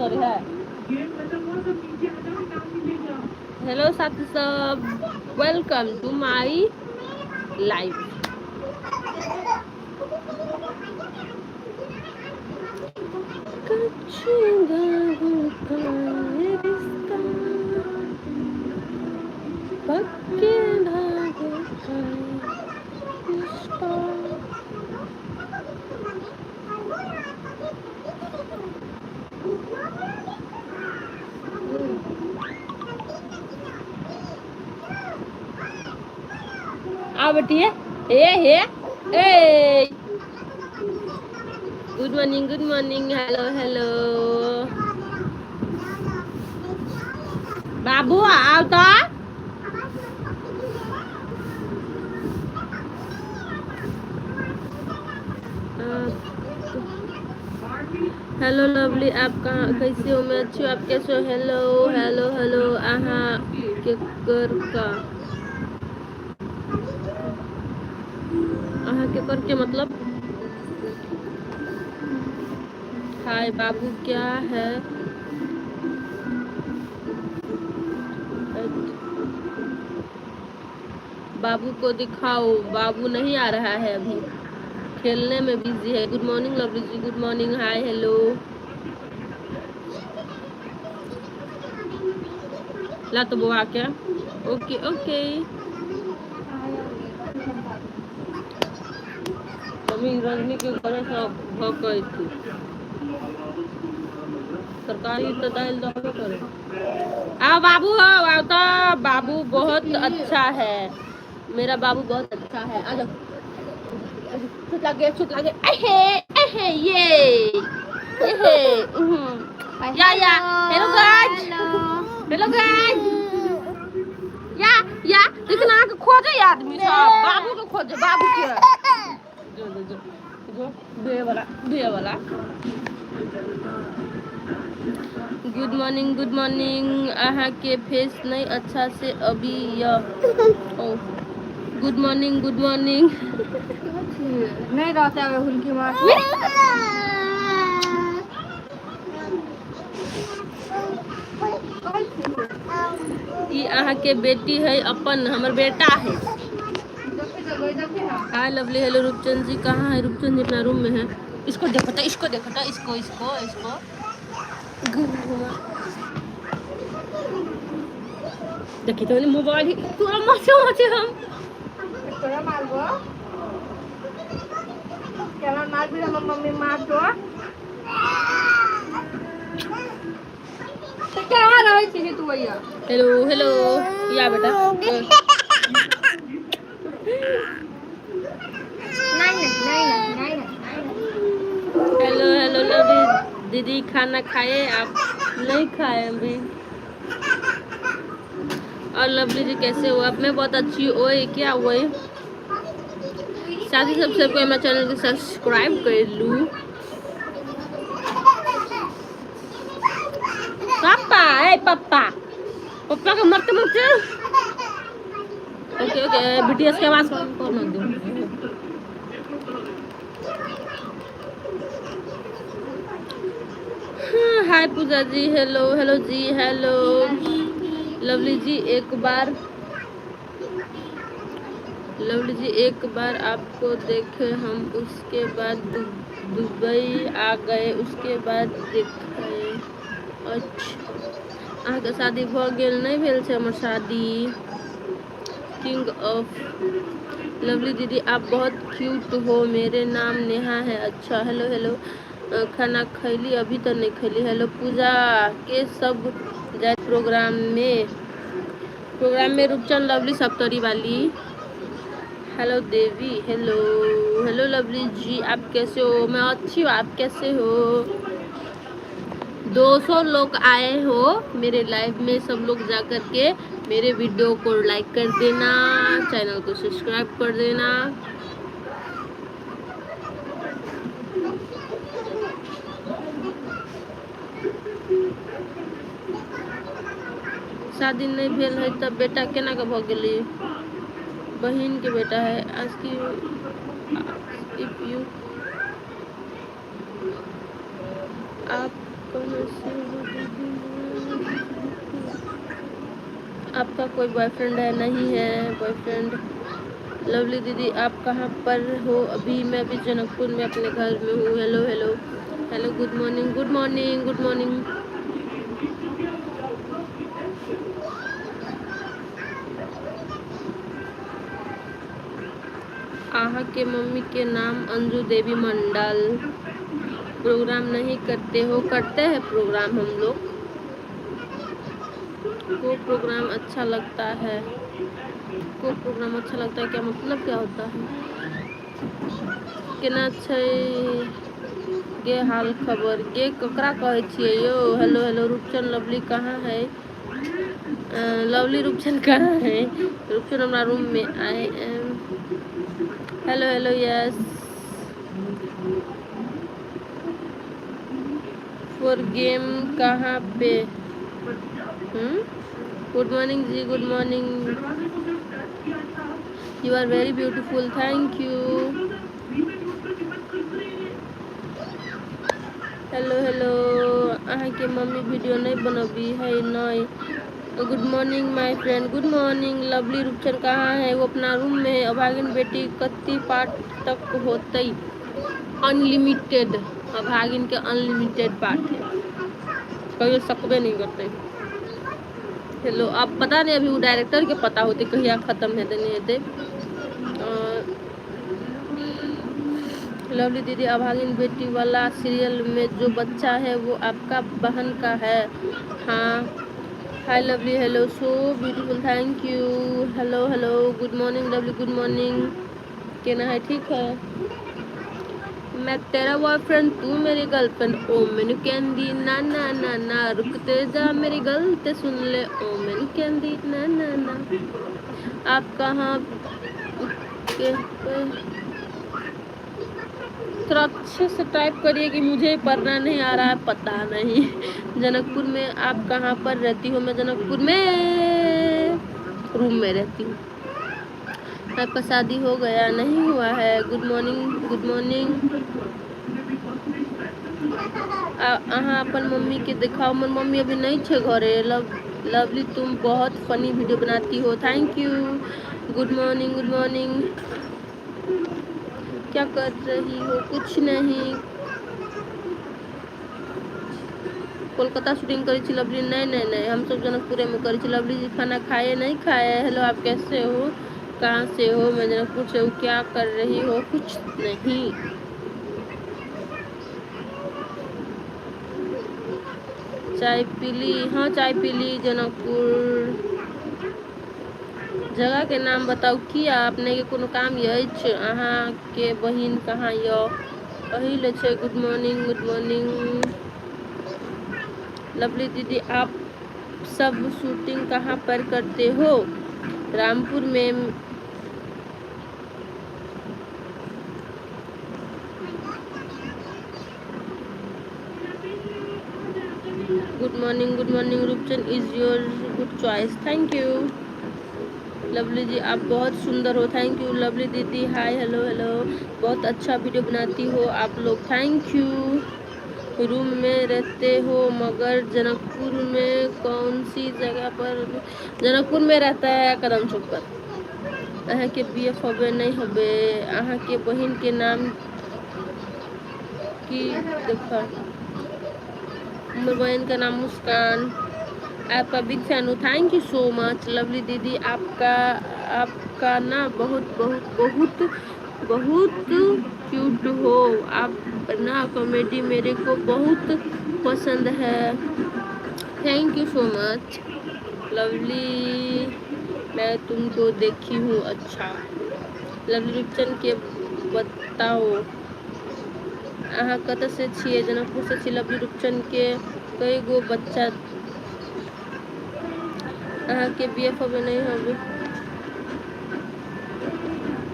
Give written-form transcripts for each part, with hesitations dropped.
कर है। हेलो साथी सब, welcome to my live. पक्के धागे का रिश्ता। आ बेटी है, ए हे ए। Good morning, good morning, hello hello. बाबू आओ तो। हेलो लवली, आप कहाँ कैसे हो? मैं अच्छी हूँ, आप कैसे हो? Hello hello hello. आहा के कर का अहाँ के कर के मतलब। हाय बाबू, क्या है? बाबू को दिखाओ। बाबू नहीं आ रहा है, अभी खेलने में बिजी है। Good morning Lovely ji, good morning, hi hello. ला तो बुआ क्या। Okay okay. मम्मी रजनी के घरे से भऽ थी तरकारी तो दाल दहबे करे। आओ बाबू हो, आओ तो। बाबू बहुत अच्छा है, मेरा बाबू बहुत अच्छा है। आ जाओ। छूट लगे, छूट लगे। अहे अहे, ये ये या या। Hello guys, hello guys. या लेकिन अहाँके खोजे आदमी सब, बाबू के खोजे, बाबू के। जो जो जो जो दे वाला, दे वाला। Good morning, good morning. अहाँ के फेस नहीं अच्छा से अभी य। ओ गुड मॉर्निंग, गुड मॉर्निंग। नहीं रहता है हुलकी मार। ई अहाँ के बेटी है अपन? हमर बेटा है। हाय लवली, हेलो। रूपचंद जी कहाँ है? रूपचंद जी अपना रूम में है। इसको देखो तो, इसको देखो तो, इसको इसको इसको घुमा। देखी तो मोबाइल ही तोरा माचे माचे हम। तोरा मारबो केना? मारबी हमर मम्मी मारतो तऽ केना रहै छी तू भैया? हेलो हेलो, या बेटा। नहीं नहीं नहीं नहीं। हेलो हेलो लवली दीदी, खाना खाए आप? नहीं खाए अभी। और लवली जी कैसे हो आप? मैं बहुत अच्छी। ओए क्या हुआ? साथ ही सब सबको हमारे चैनल को सब्सक्राइब कर लूँ। पापा, ए पापा, पापा के मरते मरते। ओके ओके, बीटीएस के आवाज कौन कौन दूँ? हाय पूजा जी, हेलो हेलो जी, हेलो लवली जी। एक बार लवली जी, एक बार आपको देखे हम, उसके बाद दुबई आ गए, उसके बाद देखे। अच्छा, अहाँके शादी भऽ गेल? नहि भेल छै हमर शादी। किंग ऑफ लवली दीदी, आप बहुत क्यूट हो। मेरे नाम नेहा है। अच्छा, हेलो हेलो। खाना खैली? अभी तो नहीं खैली। हेलो पूजा के सब जाए प्रोग्राम में? प्रोग्राम में रूपचंद, लवली, सप्तरी वाली। हेलो देवी, हेलो हेलो। लवली जी आप कैसे हो? मैं अच्छी हूँ, आप कैसे हो? 200 लोग आए हो मेरे लाइव में। सब लोग जा कर के मेरे वीडियो को लाइक कर देना, चैनल को सब्सक्राइब कर देना। शादी नहि भेल है तब बेटा केना के भऽ गेलै? बहिन के बेटा है। आस्क if you आप कहाँ से हो दीदी? आपका कोई बॉयफ्रेंड है? नहीं है बॉयफ्रेंड। लवली दीदी, आप कहाँ पर हो अभी? मैं अभी जनकपुर में अपने घर में हूँ। Hello hello hello, good morning, good morning, good morning. अहाँ के मम्मी के नाम? अंजू देवी मंडल। प्रोग्राम नहीं करते हो? करते हैं प्रोग्राम, हम लोग को प्रोग्राम अच्छा लगता है। को प्रोग्राम अच्छा लगता है, क्या मतलब, क्या होता है? केना छै गे हाल खबर? गे ककरा कहै छियै यौ? हेलो हेलो, रूपचंद लवली कहाँ है? लवली रूपचंद कहाँ है? रूपचंद हमरा रूम में। I am hello hello, yes, for game कहाँ पे? Good morning ji, good morning. You are very beautiful, thank you. Hello hello, अहाँके मम्मी वीडियो नहीं बनबी है? नहीं। Good morning my friend, good morning. Lovely Roopchand कहाँ है? वो अपना रूम में है। अभागिन बेटी कत्ती पार्ट तक होतै? अनलिमिटेड। अभागिन के अनलिमिटेड पार्ट है, कहियो सकबे नहीं करते। हेलो, अब पता नहीं, अभी वो डायरेक्टर के पता होते कहिया खत्म हेतै नहीं हेतै। लवली दीदी, अभागिन बेटी वाला सीरियल में जो बच्चा है वो आपका बहन का है? हाँ। Hi Lovely, hello, so beautiful, thank you. Hello hello, good morning Lovely, good morning. केना है? ठीक है। मैं तेरा बॉयफ्रेंड, तू मेरी गर्लफ्रेंड, ओ मैनू कहंदी ना ना ना ना, रुकते जा मेरी गल ते सुन ले, ओ मैनू कहंदी ना ना ना। आप कहाँ के? थोड़ा अच्छे से टाइप करिए कि मुझे पढ़ना नहीं आ रहा है, पता नहीं। जनकपुर में आप कहाँ पर रहती हो? मैं जनकपुर में रूम में रहती हूँ। आपका शादी हो गया? नहीं हुआ है। Good morning, good morning. अहाँ अपन मम्मी के दिखाओ। हमर मम्मी अभी नहीं छे घरे। लवली, तुम बहुत फनी वीडियो बनाती हो, thank you. Good morning, good morning. क्या कर रही हो? कुछ नहीं। कोलकाता शूटिंग करी छी लवली? नहीं नहीं नहीं, हम सब जनकपुरे में करी छी। लवली जी, खाना खाए नहीं खाए? हेलो, आप कैसे हो, कहाँ से हो? मैं जनकपुर से हूँ। क्या कर रही हो? कुछ नहीं। चाय पीली? हाँ, चाय पीली। जनकपुर जगह के नाम बताउ। किया, अपने के कोनो काम अछि? अहाँ के बहिन कहाँ य? अही छै। Good morning, good morning. Lovely दीदी, आप सब शूटिंग कहाँ पर करते हो? रामपुर में। Good morning, good morning. Roopchand is your good choice, thank you. Lovely जी, आप बहुत सुंदर हो, thank you. Lovely दीदी, हाय, हेलो हेलो, बहुत अच्छा वीडियो बनाती हो आप लोग, thank you. Room में रहते हो मगर जनकपुर में कौन सी जगह पर? जनकपुर में रहता है कदम चौक पर। अहाँ के बी एफ हबे? नहीं हबे। अहाँ के बहिन के नाम की? देखा, हमर बहन का नाम मुस्कान। आपका बिग फैन हूँ, thank you so much. Lovely दीदी, आपका आपका ना बहुत बहुत बहुत बहुत क्यूट हो आप ना, कॉमेडी मेरे को बहुत पसंद है, thank you so much. Lovely, मैं तुमको देखी हूँ। अच्छा, लवली रूपचंद के बताओ। अहाँ कतऽ से छियै? जनकपुर से छी। लवली रूपचंद के कई गो बच्चा? अहाँके बी एफ हबे? नहीं हबे।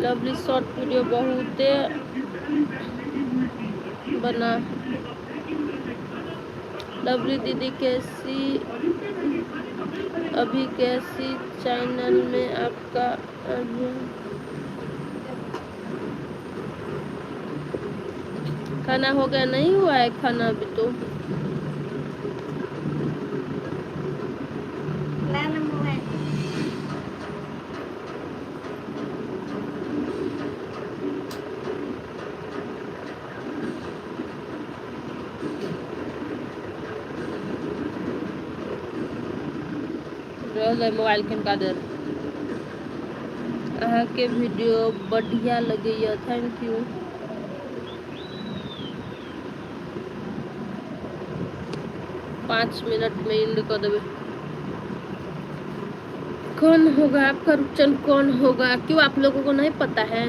लवली, शॉर्ट वीडियो बहुते बना। लवली दीदी, कैसी अभी कैसी चैनल में आपका अभी खाना हो गया? नहीं हुआ है खाना अभी तो। ला ना मोबाइल। रहलै मोबाइल कनिका देर। अहाँके वीडियो बढ़िया लगैया, thank you. 5 minute में एंड कर देबै। कौन होगा आपका रुचन? कौन होगा? क्यों, आप लोगों को नहीं पता है?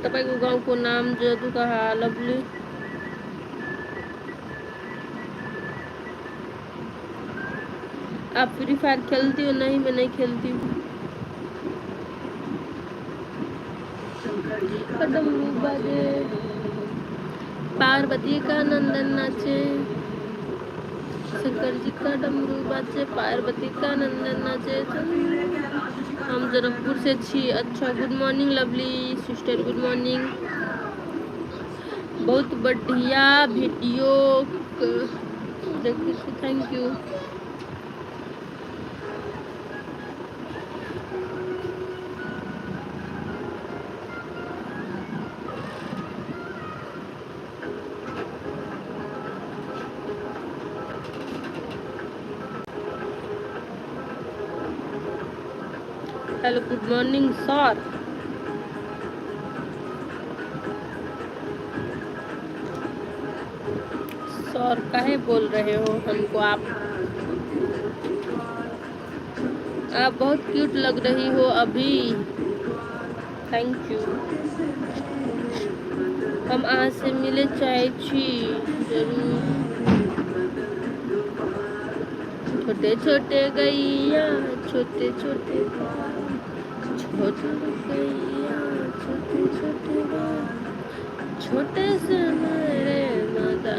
तपाईँको गाउँको नाम जदुकहा। लभली, आप फ्री फायर खेलती हो? नहीं, मैं नहीं खेलती हूँ। डमरू बाजे, पार्वती का नंदन नाचे। शंकर जी का डमरू बाजे, पार्वती का नंदन नाचे। हम जनकपुर से छी। अच्छा, good morning lovely sister, good morning. बहुत बढ़िया वीडियो देखै छी, thank you. Hello, good morning sir. Sir काहे बोल रहे हो हमको आप? आप बहुत क्यूट लग रही हो अभी, thank you. हम अहाँ से मिले चाहे छी। जरूर। छोटे छोटे गैया, छोटे छोटे बाल, छोटे गैया, छोटे छोटे बाल, छोटे से मेरे माता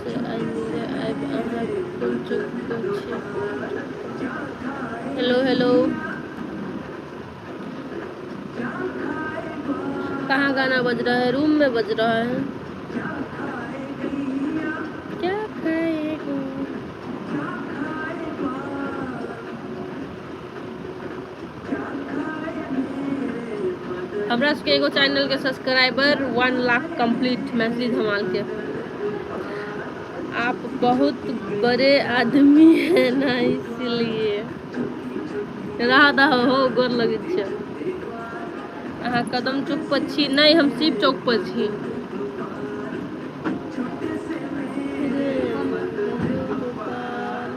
से आई मिले आबि। अहाँ कोन चौक छी? हेलो हेलो, कहाँ गाना बज रहा है? रूम में बज रहा है। क्या खाएगा? हमरा सबके एगो चैनल के सब्सक्राइबर 1 लाख कंप्लीट, मैथिली धमाल के। आप बहुत बड़े आदमी हैं ना, इसीलिए रहा दा हो। गोर लगै छै। अहाँ कदम चौक पर छी? नहि, हम शिव चौक पर छी। रे गोपाल।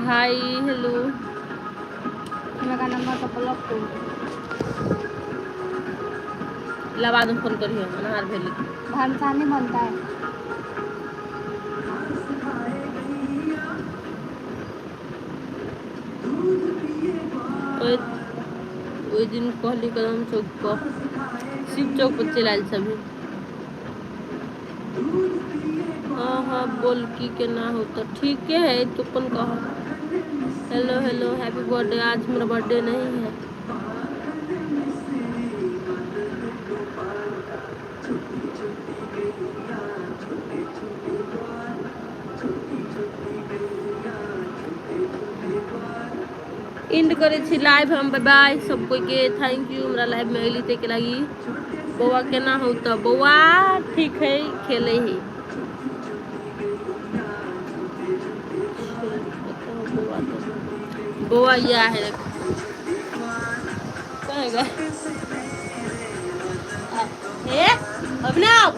हाय, हेलो। मेरा नंबर तो ब्लॉक कर। ला, बाद में फोन करियो, अनहार भेल। भनसा नहीं बनता है। ओहि ओहि दिन कहली कदम चौक पर, शिव चौक पर चलि आयल सभी। हाँ, बोल की केना हो? तऽ ठीके है, तू अपन कह। Hello hello, happy birthday. आज मेरा बर्थडे नहीं है। एंड करै छी लाइव हम। बाय बाय सब कोई के, thank you हमरा लाइव में अयली ताहिके लागि। बौआ केना हो? तऽ बौआ ठीक है, खेले ही। बौआ तऽ बौआ या है, कहाँ गए? हे अभिनव,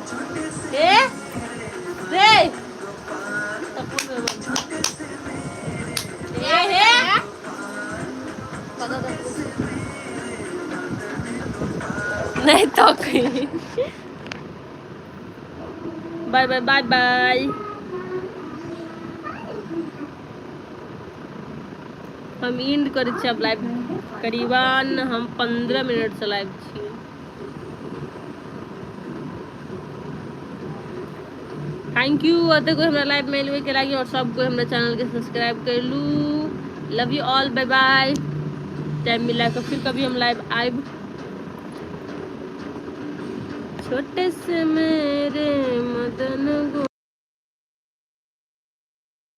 हे रे, हे हे। बता दो। नहीं तो कहीं। बाय बाय बाय बाय। हम एंड करै छी अब लाइव। करीबन हम 15 मिनटसँ लाइव छी। Thank you एते कोई हमरा लाइव में एलवे के लागी और सब कोई हमरा चैनल के सब्सक्राइब कर लू। Love you all, bye bye. Time मिला के फिर कभी हम लाइव आइब। छोटे से मेरे मदन गो।